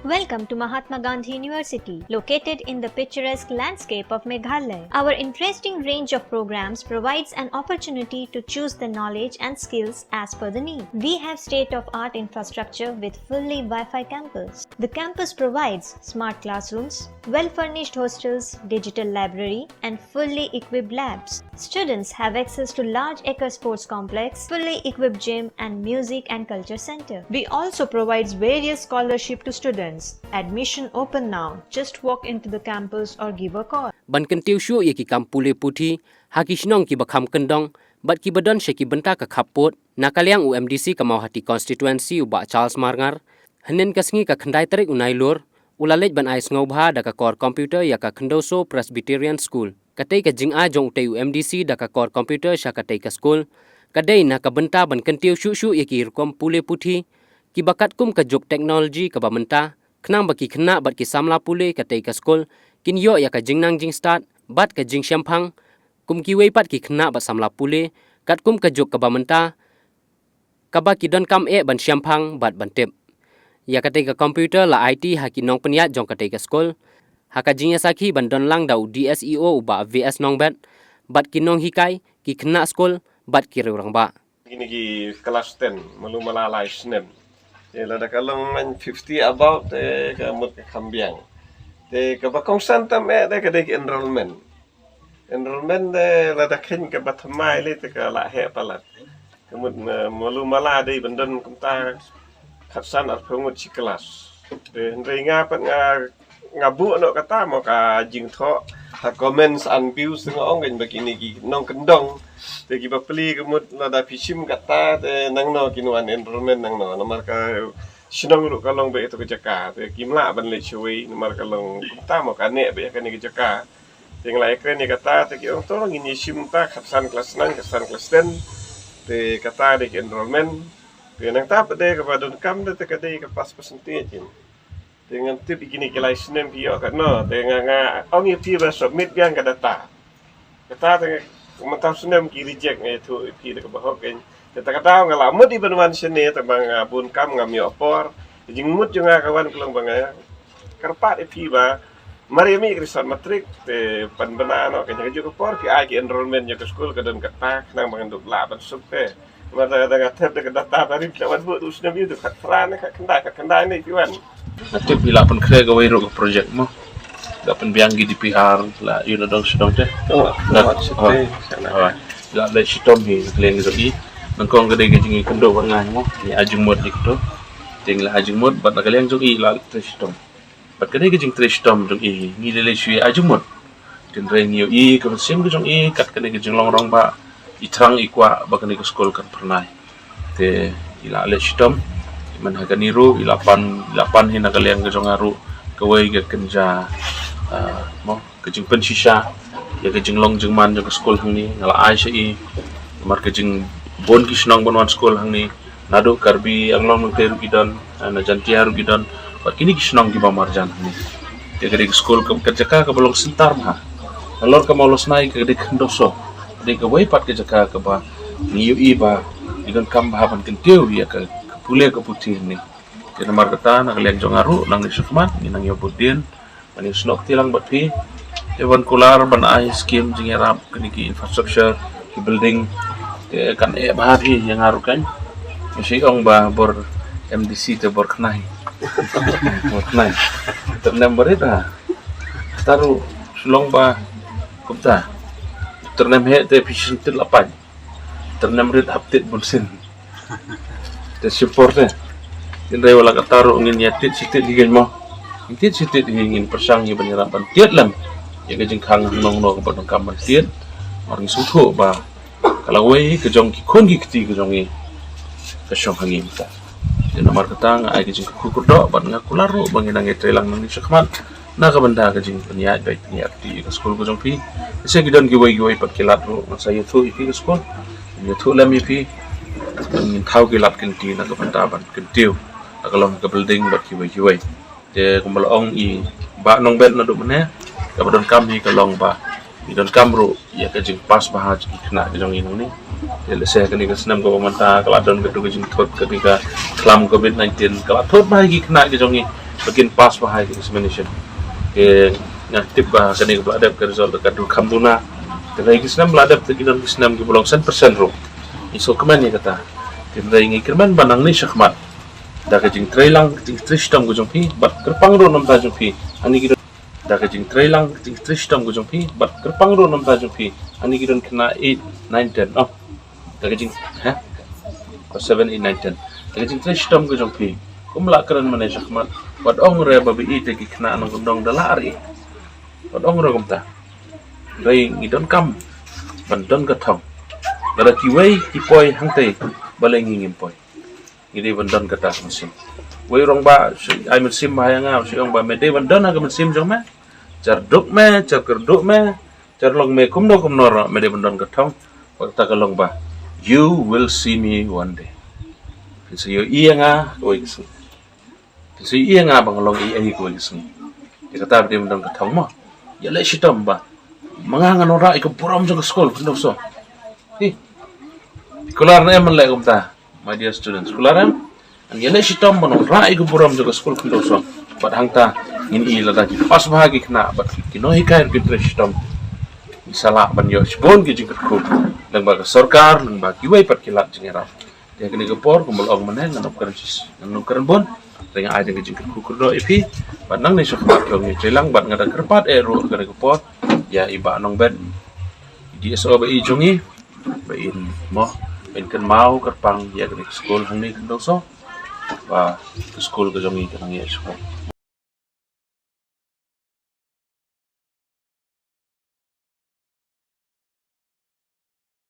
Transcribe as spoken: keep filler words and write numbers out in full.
Welcome to Mahatma Gandhi University, located in the picturesque landscape of Meghalaya. Our interesting range of programs provides an opportunity to choose the knowledge and skills as per the need. We have state-of-art infrastructure with fully Wi-Fi campus. The campus provides smart classrooms, well-furnished hostels, digital library, and fully equipped labs. Students have access to large acre sports complex, fully equipped gym, and music and culture center. We also provides various scholarship to students. Admission open now. Just walk into the campus or give a call. Ban kyntiew shuh ïa ki kam pule puthi ha ki shnong kiba kham kyndong bad kiba don sha ki bynta ka khappud, na ka liang u M D C ka Mawhati Constituency u Bah Charles Marngar, hynnin ka sngi ka khyndai tarik u Nailur, u la leit ban ai sngewbha da ka kor computer ïa ka Khyndew Soo Presbyterian School. Katei ka jingai jong utei u M D C da ka kor computer sha katei ka skul ka dei na ka bynta ban kyntiew shuh shuh ïa ki rukom pule puthi kiba katkum ka juk technology kaba mynta, khnang ba ki khynnah bad ki samla pule katei ka skul kin ïoh ïa ka jingnang jingstad bad ka jingshemphang kum kiwei pat ki khynnah bad samla pule katkum ka juk kaba mynta, kaba ki donkam eh ban shemphang bad ban tip. Ïa katei ka computer la aiti ha ki nongpynïaid jong katei ka skul ha ka jingïasakhi ban don lang da u D S E O u Bah V S Nongbet bad ki nonghikai, ki khynnah skul bad ki riew rangbah. Kine ki class ten, malu mala lai snem. Te lada ka long man fifty about, te ka mut ka kham biang. Te kaba kongsan tam eh te ka dei ka enrollment. Enrollment te lada khein kaba thymmai lei te ka la heh palat. Ka mut, eh, malu mala dei ban don kumta khatsan arphew ngut shi class. Te hynrei nga pat nga, nga buh noh kata mo ka jingthoh ha comments and views te nga ong kein ba kine ki nongkyndong. Te kiba plie ka mut lada phi shim kata te nangno kin wan enrollment nangno. Namar ka shnong ruh ka long ba ito ka jaka. Te kim lah ban leit shawei namar ka long kumta mo ka neh ba ïa kane ka jaka. Te nga la ïakren ïa kata, te ki ong to ngin ïa shim ta khatsan class nine, khatsan class ten. Te kata dei ka enrollment. Te nangta pat de kaba donkam de te ka dei ka pass percentage jin. Te ngan tip ïa kine ki lai snem phi ïoh katno. Te nga, nga ong ïa phi ba submit biang ka data. Kata te mynta u snem ki reject, nga ïathuh ïa phi da kaba hok kein. Te kata nga la mut ïa ban wan shane te ba nga bun kam ngam ïoh por. Te jingmut jong nga ka wan ka long ba nga kyrpad ïa phi ba mar ïa mih ka result matric te pan bna noh ka jaka juk ka por phi ai ki enrollment jong ka skul ka don kata khnang ba ngan dup lah ban suk te. Namar da, da nga thep da ka data ba rit la wan buh tu snem ïa tu khat phra ne khat khyndai, khat khyndai ne phi wan. Nga tip ïa la pynkhreh kawei ruh ka project mo. La pynbiang ki D P R la ïa na dong sha dong te. Oh, na, oh, oh, oh. La leh shitom hi ka liang jong i. Nyngkong ka dei ka jingïakynduh bad nga mo. Ngi ai jingmut ïa kito. Te ngi la ai jingmut bad na ka liang jong i la leh shitom. Bad kane ka jingtrei shitom jong i ngi lei lei shu ïa ai jingmut. Hynrei ngi ïohi ka mynsiem ka jong i kat kane ka jinglong rangbah i thrang i kwah ba kane ka skul kan phyrnai. Te i la leh shitom. Mynta ha kane ruh i la pan, i la pan hi na ka liang ka jong nga ruh kawei ka kynja, ah, mo ka jingpynshisha ïa ka jinglong jingman jong ka skul hangne nga la ai sha i. Namar ka jingbun ki shnong ban wan skul hangne. Naduh Karbi Anglong nangtei ruh ki don, eh, na Jaintia ruh ki don, bad kine ki shnong kiba marjan hangne. Te ka dei ka skul ka, ka jaka kaba long center bha. Halor ka Mawlasnai ka dei Khyndew Soo. Ka dei kawei pat ka jaka kaba ngi ïohi ba ngi donkam bha ban kyntiew ïa ka, ka pule ka puthi hangne. Te namar kata na ka liang jong nga ruh nangne shakhmat ngi nang ïoh bud dien. Ban ïasnoh kti lang bad phi. Te ban kular ban ai skim jingïarap kine ki infrastructure, ki building. Te kan eh bha phi ïa nga ruh kan. Nga shu ong ba bor M D C te bor khnai. Bor khnai. Tyrnem barit ha. Kata ruh shu long ba kumta. Tyrnem heh te phi shu tit la pait. Tyrnem rit hap tit bunsien. Te shipor te. Hynrei wat la katta ruh ngin ïa tit shi tit hi ngin mo. Ngin tit shi tit hi ngin pyrshang ïa ban ïarap ban tied lem ïa ka jingkhang hangno hangno kaba donkam ban tied. Namar ngi sngewthuh ba ka lawei ka jong ki khun ki kti ka jong ngi ka shong ha ngi mynta. Te namar kata nga ai ka jingkyrkhu kyrdoh bad nga kular ruh ba ngin nang ïatrei lang nangne shakhmat. Na ka bynta ka jingpynïaid beit pynïaid kti ïa ka skul ka jong phi. Lehse ki don kiwei kiwei pat ki lad ruh, nga sa ïathuh ïa phi ka skul. Ïathuh lem ïa phi. Ngin thaw ki lad ki lynti na ka bynta ban kyntiew. Na ka long ka building bad kiwei kiwei. Te kumba la ong i Bah Nongbet naduh mynne, kaba donkam hi ka long ba ngi donkam ruh ïa ka jingpass bha jong ki khynnah ki jong ngi nangne. Te lehse kane ka snem kaba mynta ka la don katu ka jingthut kane ka khlam covid nineteen ka la thut bha ïa ki khynnah ki jong ngi. Ba kin pass bha ha ka examination. Te nga tip ba kane ka ba la dep ka result ka dei kham duna. Te hynrei ki snem ba la dep te ki don ki snem kiba long san percent ruh. Ngi sngewkmen ïa kata. Te hynrei ngi kyrmen ba nangne shakhmat, da ka jingtrei lang, ka jingtrei shitom ka jong phi bad kyrpang ruh na ka bynta jong phi, hangne ki don, da ka jingtrei lang, ka jingtrei shitom ka jong phi bad kyrpang ruh na ka bynta jong phi, hangne ki don khynnah eight, nine, ten. Oh. Da ka jing, ha? Ko seven, eight, nine, ten. Da ka jingtrei shitom ka jong phi, kum lah kren mynne shakhmat, wat ong re ba ba ïeit ïa ki khynnah nongkyndong da lah ar ïeit. Wat ong re kumta. Hynrei ngi donkam ban don ka thong. Lada kiwei ki poi hangtei, balei ngi ngim poi? Ngi dei ban don kata ka mynsiem. Wei u rangbah shu ai mynsiem bha ïa nga, shu ong ba me dei ban don ha ka mynsiem jong me. Jar duk me, jar kyrduh me, jar long me kumno kumno ruh, me dei ban don ka thong. Bad kata ka long ba, you will see me one day. Phin sa ïohi ïa nga kawei ka sngi. Phin sa ïohi ïa nga ba nga long ei ei kawei ka sngi. Ïa kata ba dei ban don ka thong mo. Ïaleh shitom ba ma nga ngan wanrah ïa ka burom jong ka skul, khyndew soo. Hi. Kular ne em, leh kumta. My dear students, kular em? Ngan ïaleh shitom ban wanrah ïa ka burom jong ka skul, khyndew soo. Bad hangta ngin ïohi lada ki pass bha ki khynnah bad ki nonghikai ruh kin trei shitom, ngin sa lah ban ïoh shibun ki jingkyrkhu lyngba ka sorkar, lyngba kiwei pat ki lad jingïarap. Te ha kane ka por, kumba la ong mynne, ngan ym kren, ngan ym kren bun. Te nga ai da ka jingkyrkhu kyrdoh ïa phi. Bad nangne shakhmat, to ngin trei lang, bad nga da kyrpad eh ruh ha kane ka por ïa i Bah Nongbet, D S O ba i jong ngi, ba in mo, ba in kynmaw kyrpang ïa kane ka skul hangne, khyndew soo. Ba ka skul ka jong ngi ka nang ïa shkor.